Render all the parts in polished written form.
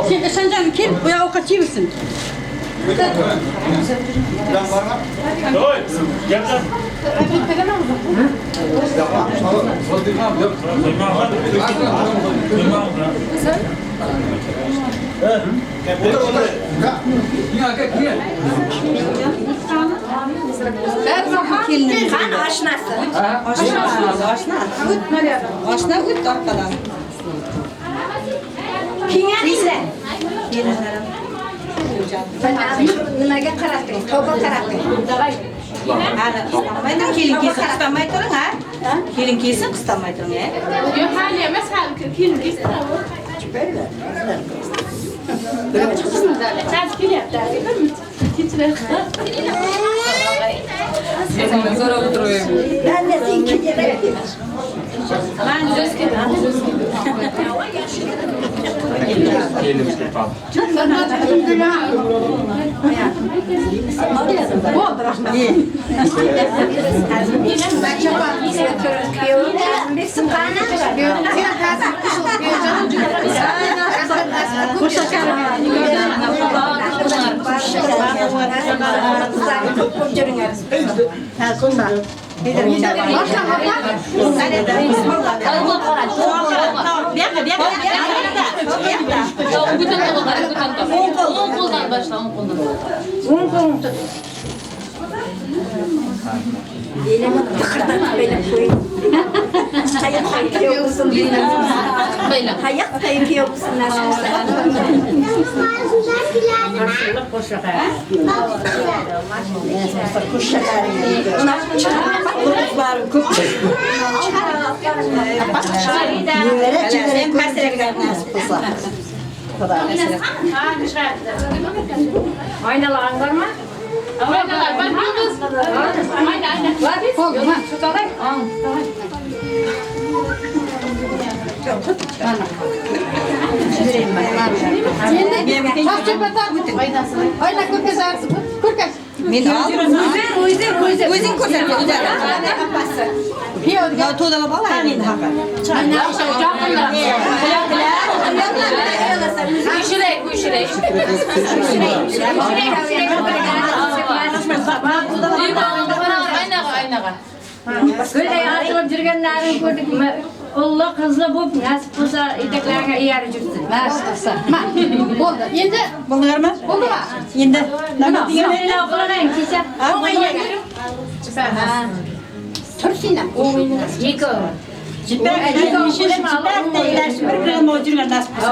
Sen Esencan kel, bu yoqqa ovqat yeyversin. Kelin. Qani oshnasi? Oshna, oshna. O't, oshna o't orqadan. Kenganinglar. Kelinlarim. Nimaga qaratding? Tavba qaratding. Hali qistamaydi, kelin kelsin, qistamay turing, ha? Kelin kelsin, qistamay turing, ha? Yo'q, hali emas, hali kelin kelsin. Hozir kelyapti. Ben de iki demek. Bo'ldi, rahmat. O'ng qo'ldan boshla, o'ng qo'ldan. O'ng qo'lini tut. Elini tiqirdatib baylab qo'ying. Qayoqqa kuyov bo'lsin. Qayoqqa kuyov bo'lsin nasib qilsa. Qizlarim ko'p. Nevara pastroqlar nasib qilsa. Xudo. Aynalar bormi? Aynalar bor, qiz. Ayna, ayna. Bo'ldi, ha. Endi Ayna ko'rkazarsiz, ko'rkaz. Men oldim. O'zi, o'zi, O'zing ko'rsat, o'zing. Piyoda. Yo, to'dalab olaylik endi haqi. Uyshirayik, uyshirayik. Aynaga, aynaga. Gulday ochilib yurganlarini ko'rdik. Ulli qizli bo'lib nasib qilsa etaklariga iyarib yursin. Nasib qilsa. Ma, bo'ldi. Endi Bo'ldinglarmi? bo'ldimi? Endi nima Bismillah qiling, kecha. Tursin ham. Ikki. Jipakda ilashib bir-birini yurgan nasib qilsa.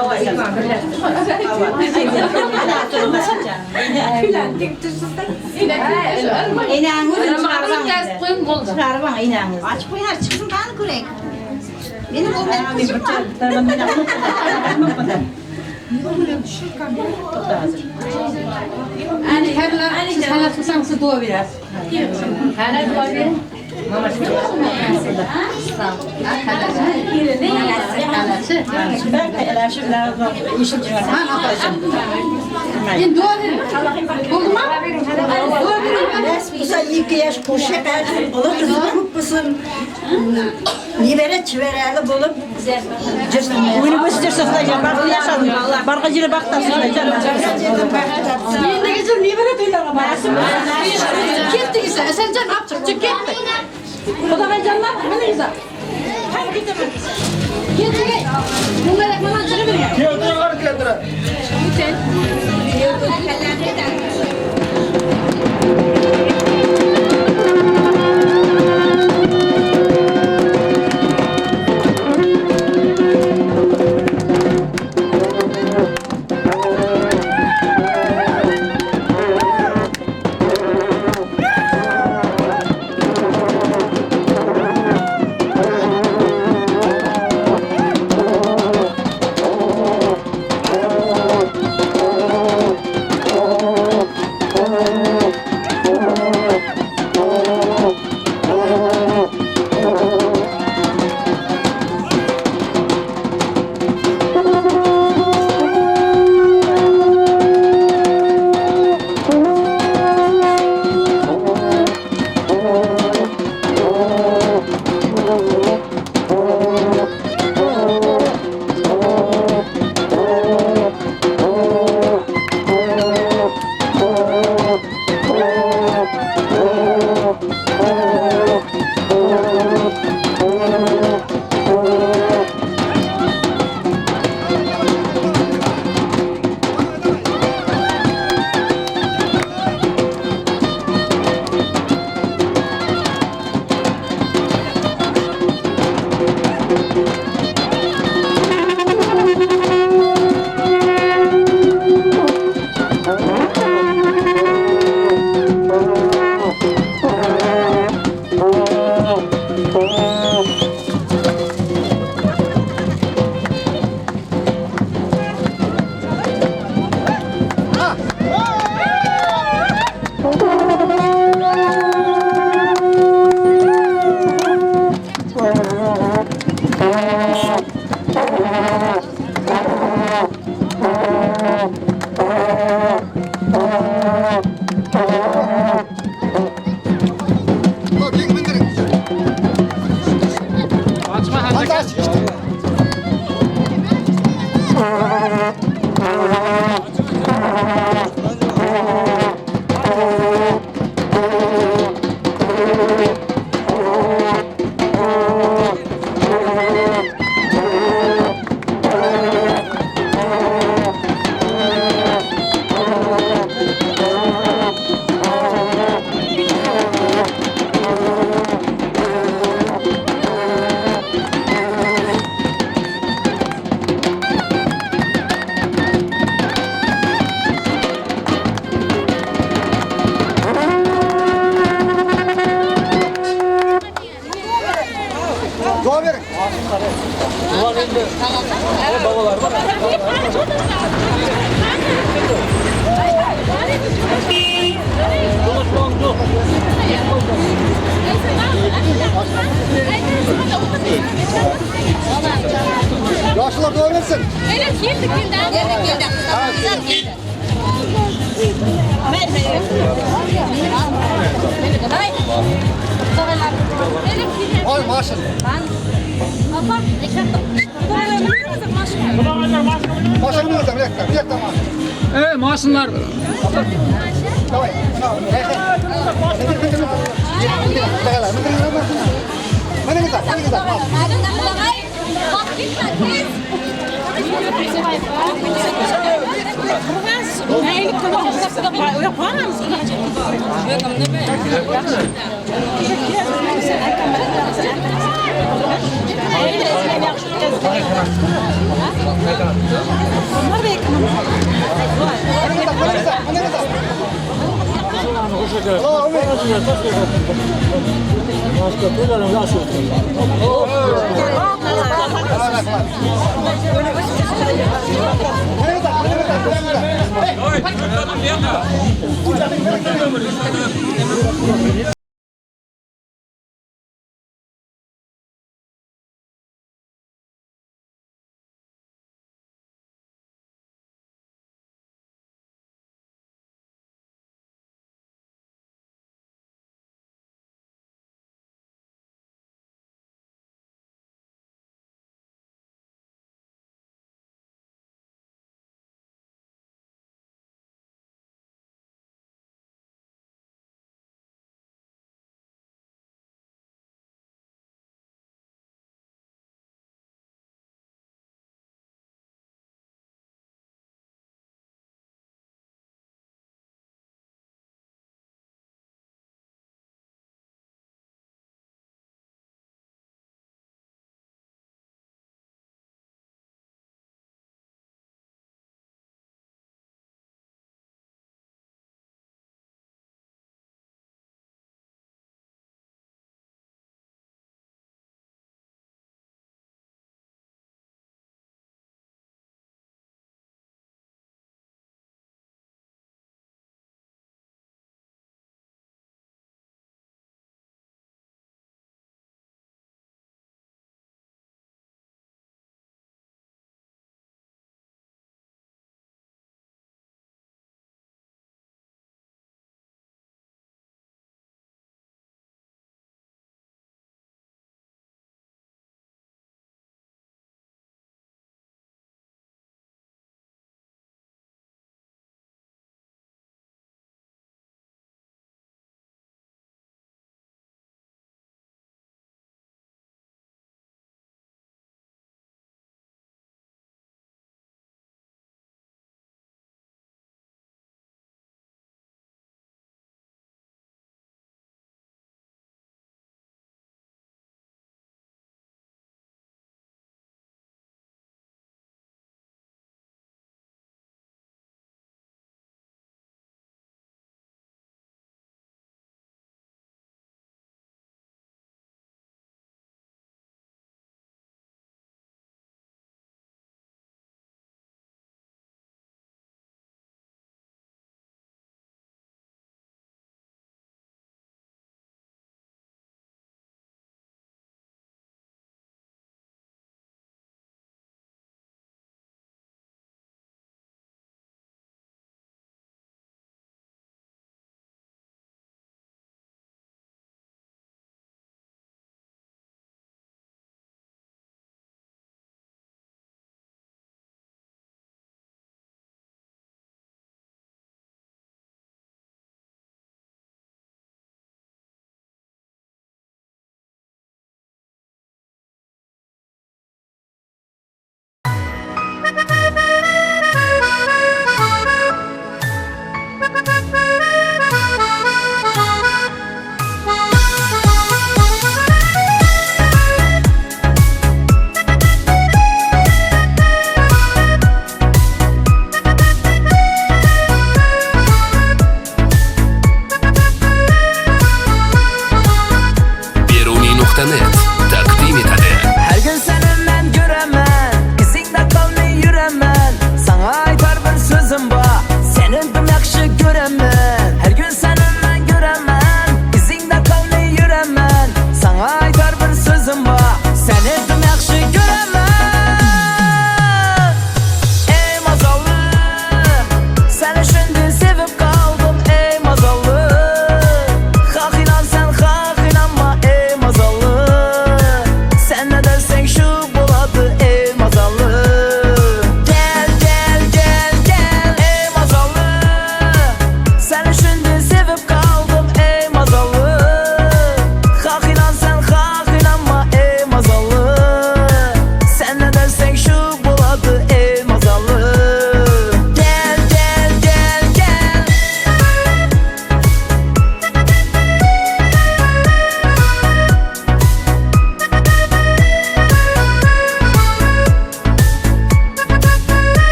Enangni o'zini chiqarib O'tkazib qo'ying, bo'ldi. Chiqarib oling enangizni. Ochib qo'yinglar, chiqsin qani ko'raylik. Meni o'g'lim Siz xalat qilsangiz siz duo berasiz. Hali duo bering. Jipakda ilashib eshib yurgan nasib qilsa. Endi duo bering. Bo'ldimi? Duo bering. Nasib qilsa ikki yosh qo'shiq ular qizi ko'p bo'lsin. Nevara chevarali bo'lib Жүрсін. Өніп өсіп жүрсін, Құдайжан. Бақытты жашасын. Барған жерде бақыт тапсын, Құдайжан. Endigi jil nevara to'ylariga borasiz. Ketdik esa, Esanjon olib chiq, chiq ketdik. Xudojonlar, mana esa. Ketdik. Bunga mana chiqib bering. Yaşlılar dua versin. Evet, geldik geldi. Geldik geldi. Oy maşallah. Maşallah bir dakika, bir dakika. Evet, maşınlar. Давай.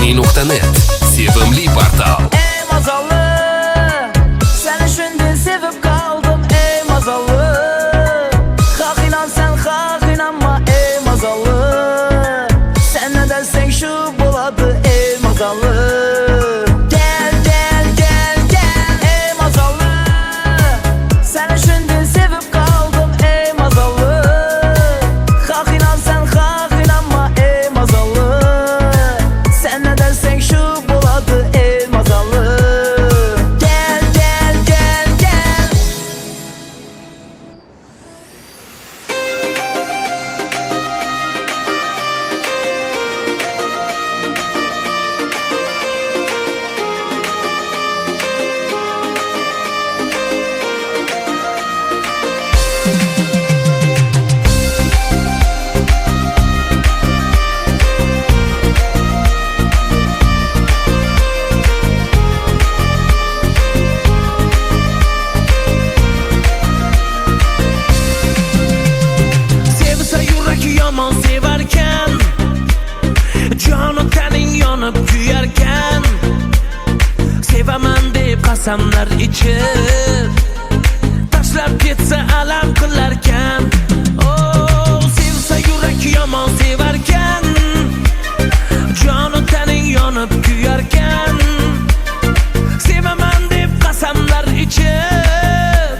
Sevimli.net sevimli portal. Ey mazallı, seni şimdi sevip kaldım ey mazallı. Hak inan sen hak inanma ey mazallı. Sen ne dersen şu boladı ey mazallı. Gel gel gel gel ey mazallı. Seni şimdi sevip kaldım ey mazallı. Hak inan sen hak inanma ey mazallı. Sen ne dersen şu boladı ey mazallı. Gel gel gel gel. Sevsa yurak yomon sevarkan, jonu taning yonib kuyarkan, sevaman deb qasamlar ichib, tashlab ketsa alam qilarkan. Oh, sevsa yurak yomon sevarkan, jonu taning yonib kuyarkan, sevaman deb qasamlar ichib,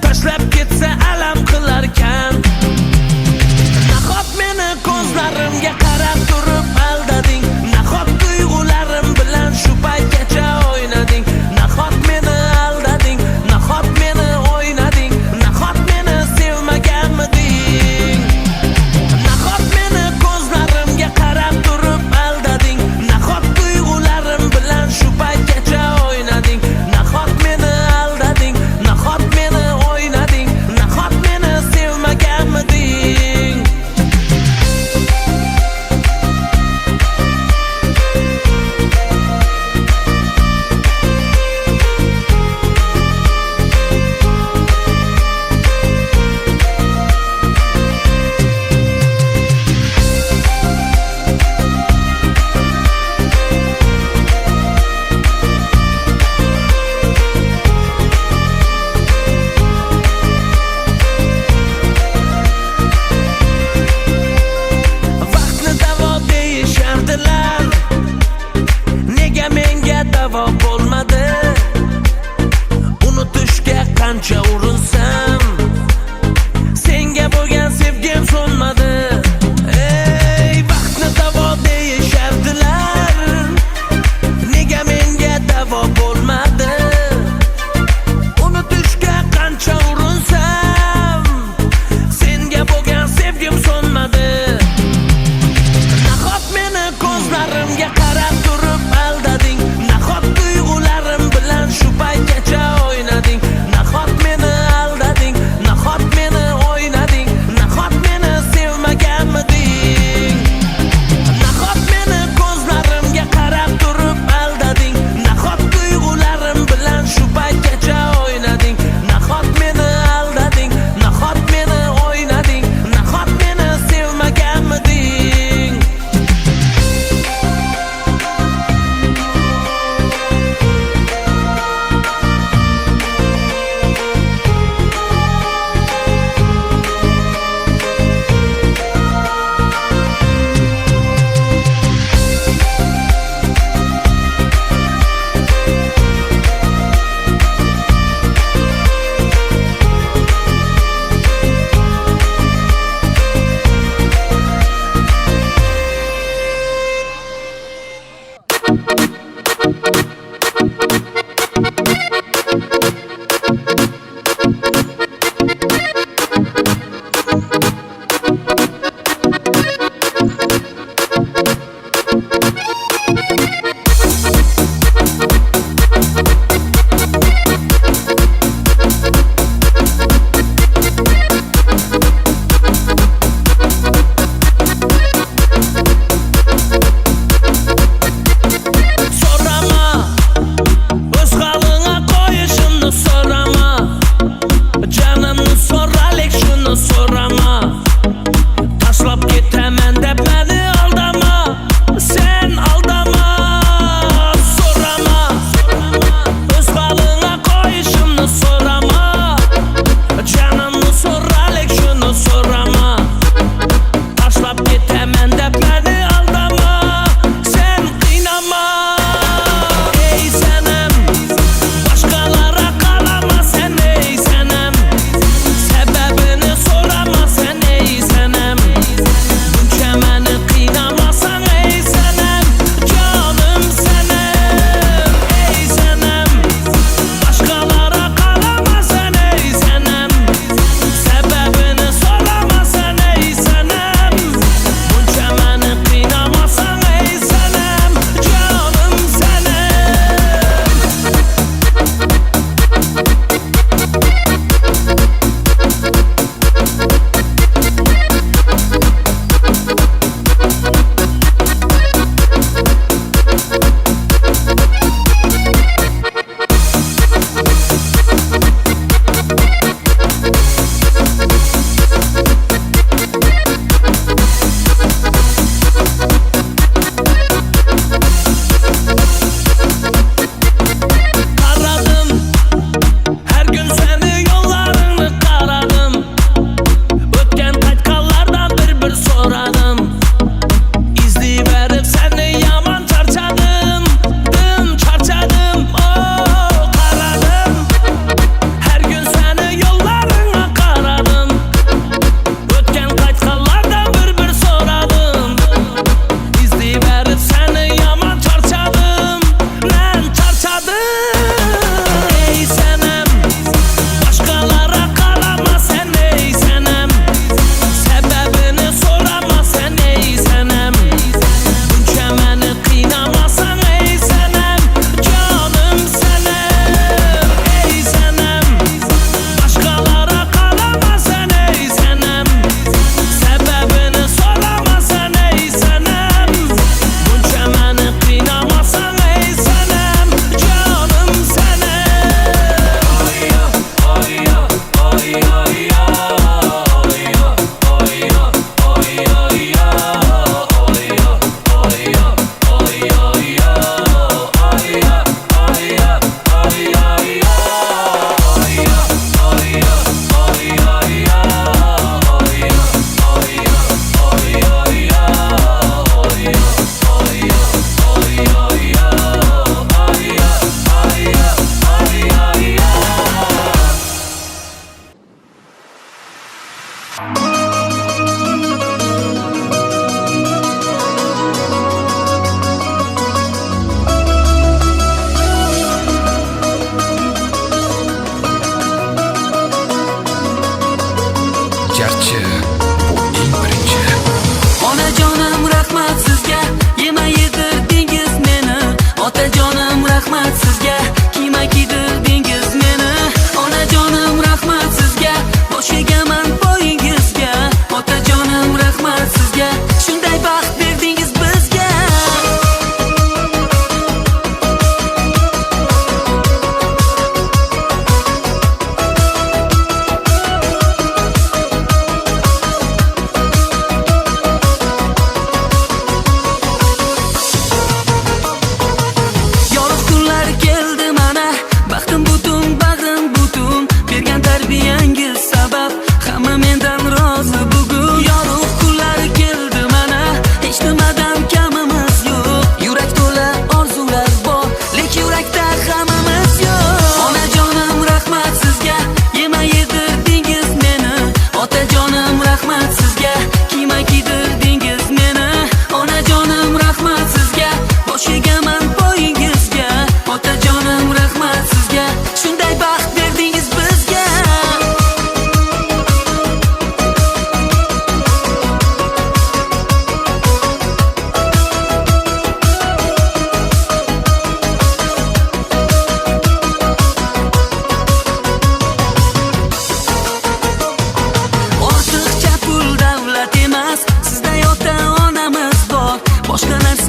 tashlab ketsa alam qilarkan. Nahot meni ko'zlarimga qarab turib aldading? Nahot tuyg'ularim bilan shu paytgacha o'ynading? Nahot meni aldading? Nahot meni o'ynading? Nahot meni sevmaganmiding? Nahot meni ko'zlarimga qarab turib aldading? Nahot tuyg'ularim bilan shu paytgacha o'ynading? Nahot meni aldading? Nahot meni o'ynading? Nahot meni sevmaganmiding? Vaqtni davo deyishardilar, nega menga davo bo'lmadi? Unutishga qancha urinsam, senga bo'lgan sevgim so'nmadi. Ey, vaqtni davo deyishardilar, nega menga davo bo'lmadi? Unutishga qancha urinsam, senga bo'lgan sevgim so'nmadi. Nahot meni ko'zlarimga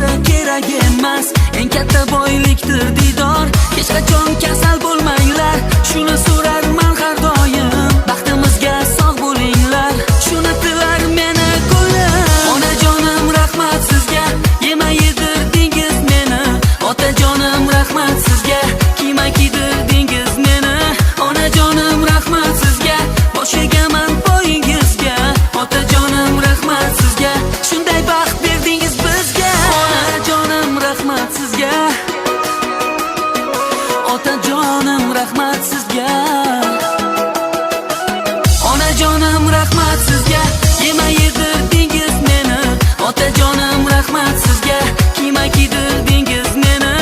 narsa kerak emas. Eng katta boylikdir didor. Hech qachon kasal bo'lmanglar, shuni so'rarman har doim. Baxtimizga sog' bo'linglar, shuni tilar meni ko'nglim. Onajonim rahmat sizga, yema yedirdingiz meni. Otajonim rahmat sizga, kiyma kiydirdingiz meni. Onajonim rahmat sizga, bosh egaman poyingizga. Otajonim rahmat sizga, shunday baxt berdingiz bizga. Onajonim rahmat sizga, otajonim rahmat sizga. Onajonim rahmat sizga, yema yedirdingiz meni. Otajonim rahmat sizga, kiyma kiydirdingiz meni.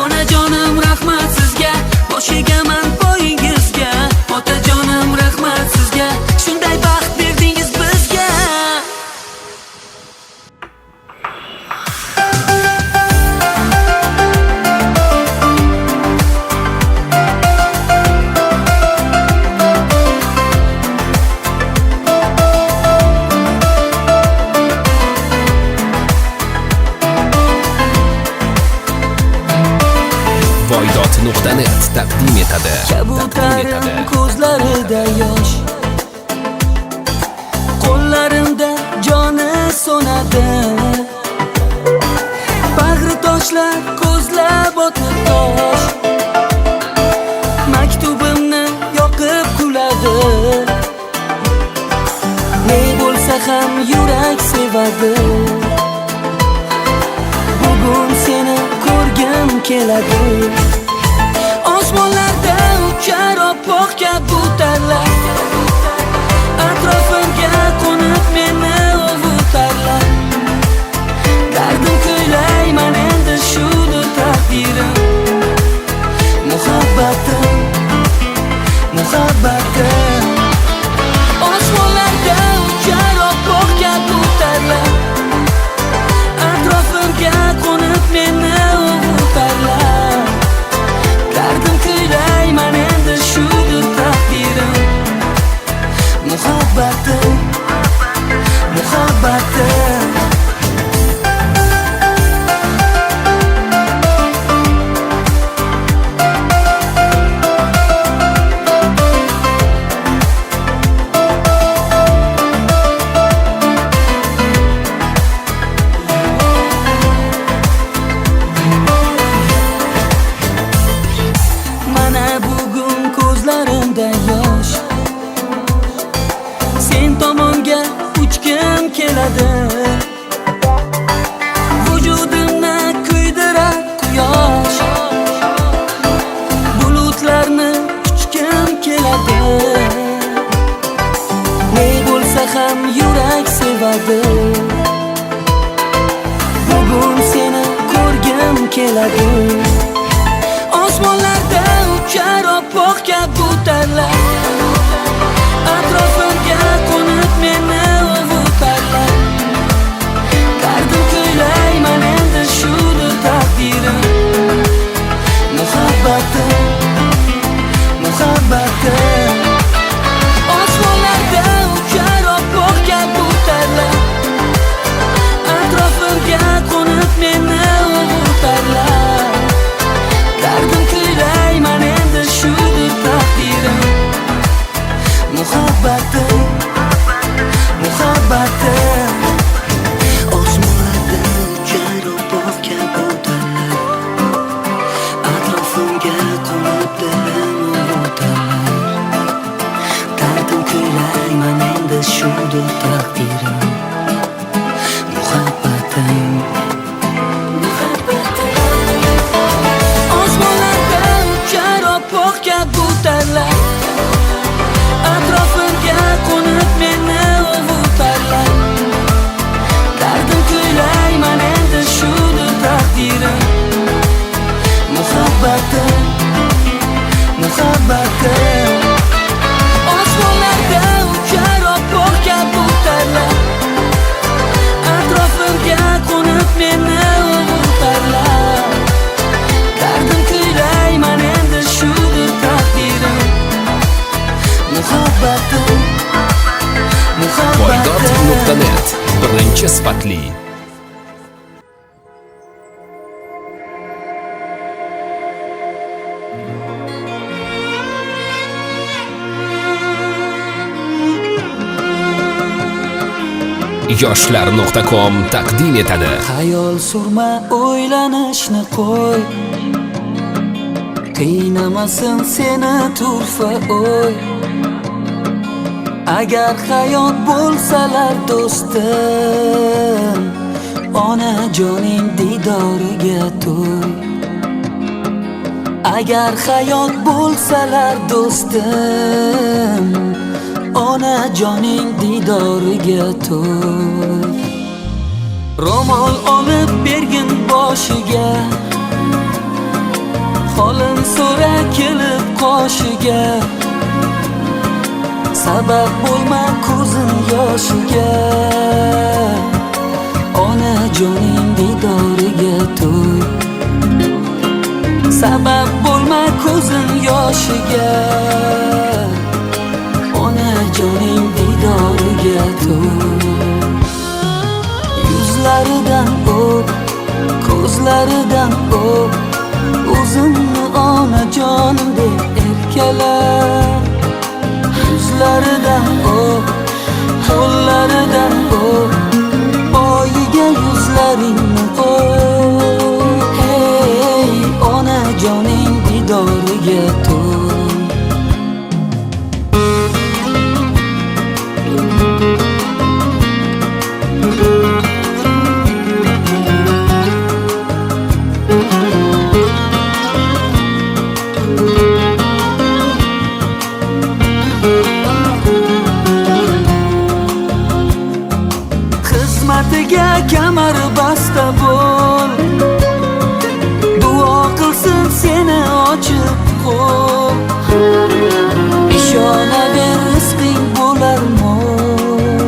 Onajonim rahmat sizga, bosh egaman poyingizga. Otajonim rahmat sizga, shunday baxt berdingiz bizga. Voydot.net taqdim etadi. Kabutarim ko'zlarida yosh, qo'llarimda joni so'nadi. Bag'ri toshlar ko'zlab otib tosh, maktubimni yoqib kuladi. Ne bo'lsa ham yurak sevadi. Bugun seni ko'rgim keladi. Osmonlarda uchar oppoq kabutarlar, atrofimga qo'nib meni ovutarlar. Dardim kuylayman endi shudir taqdirim. Muhabbatim, muhabbatim. Osmonlarda uchar oppoq kabutarlar, atrofimga qo'nib meni ovutarlar. Dardim kuylayman endi shudir taqdirim. Muhabbatim, muhabbatim. Mana bugun ko'zlarimda yosh, sen tomonga uchgim keladi. Vujudimni kuydirar quyosh, bulutlarni quchgim keladi. Ne bo'lsa ham yurak sevadi. Bugun seni ko'rgim keladi. Osmonlarda uchar oppoq kabutarlar, atrofimga qo'nib meni ovutarlar. Dardim kuylayman endi shudir taqdirim. Muhabbatim, muhabbatim. Osmonlarda uchar oppoq kabutarlar, atrofimga qo'nib meni ovutarlar. Yoshlar.com taqdim etadi. Xayol surma, o'ylanishni qo'y, qiynamasin seni turfa o'y. Agar hayot bo'lsalar do'stim, onajoning didoriga to'y. Agar hayot bo'lsalar do'stim, onajoning didoriga to'y. Ro'mol olib bergin boshiga, holin so'ra kelib qoshiga. Sabab bo'lma ko'zim yoshiga, onajoning didoriga to'y. Sabab bo'lma ko'zim yoshiga, onajoning didoriga to'y. Yuzlaridan o'p, ko'zlaridan o'p, o'zimni onajonim deb erkalar. Yuzlaridan o'p, qo'llaridan o'p, poyiga yuzlaringni qo'y. Hey, onajoning didoriga to'y. Xizmatiga kamar basta bo'l, duo qilsin seni ochib qo'l. Ishonaver rizqing bo'lar mo'l,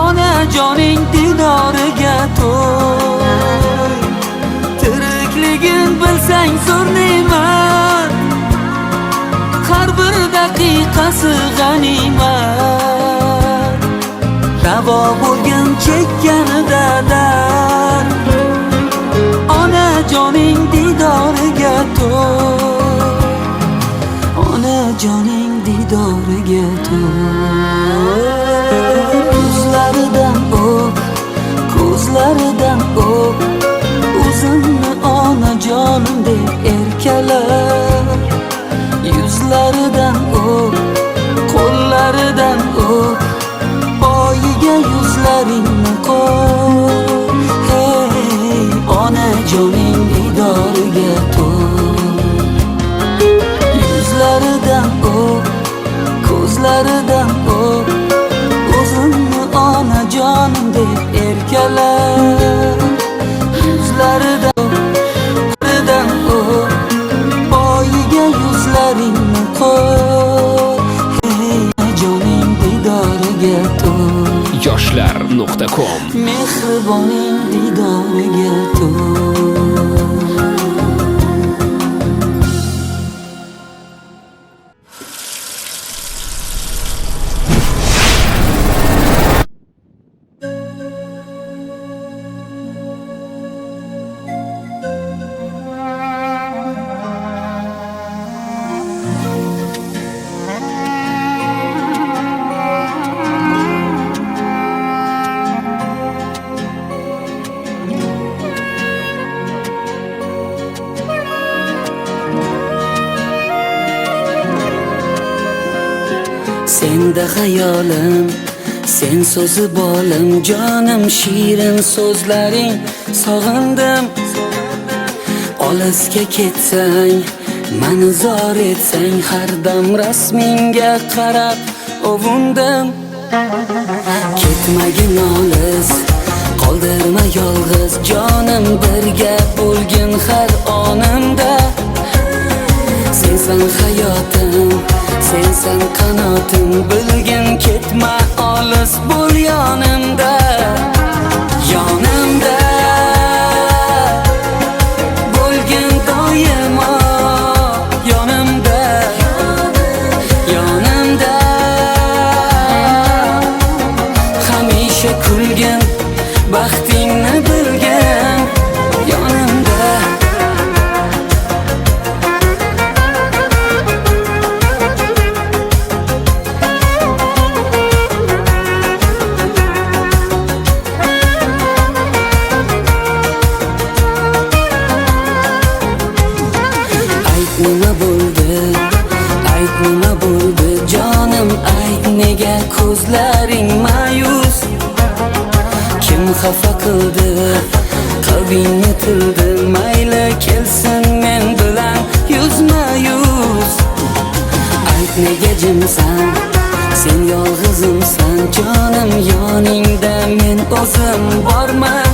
onajoning didoriga to'y. Tirikligin bilsang zo'r ne'mat, har bir daqiqasi g'animat. Ravo bo'lgin chekkanida dard, onajoning didoriga to'y. Onajoning didoriga to'y. Yuzlaridan o'p, ko'zlaridan o'p, o'zimni onajonim deb erkalar. Yuzlaridan o'p, qo'llaridan o'p, poyiga yuzlaringni qo'y. Hey, onajoning didoriga to'y. Yuzlaridan o'p, ko'zlaridan o'p, o'zimni onajonim deb erkalar. Yuzlaridan o'p, poyiga yuzlaringni qo'y. Hey, onajoning didoriga to'y. Yoshlar.com Mehriboning didoriga to'y. Senda xayolim, sen so'zi bolim, jonim shirin so'zlaring sog'indim. Olisga ketsang, mani zor etsang, har dam rasmingga qarab ovundim. Ketmagin olis, qoldirma yolg'iz, jonim birga bo'lgin har onimda. Sensan hayotim, sensan qanotim, bilgin ketma olis bo'l yonimda. Yonimda bo'lgin doimo, yonimda, yonimda. Hamisha kulgin, baxtingni bilgin, yonimda. Nima bo'ldi, ayt nima bo'ldi, jonim, ayt nega ko'zlaring ma'yus? Kim xafa qildi, qalbingni tildi, mayli kelsin men bilan yuzma yuz. Ayt nega jimsan, sen yolg'izimsan, jonim, yoningda men o'zim borman.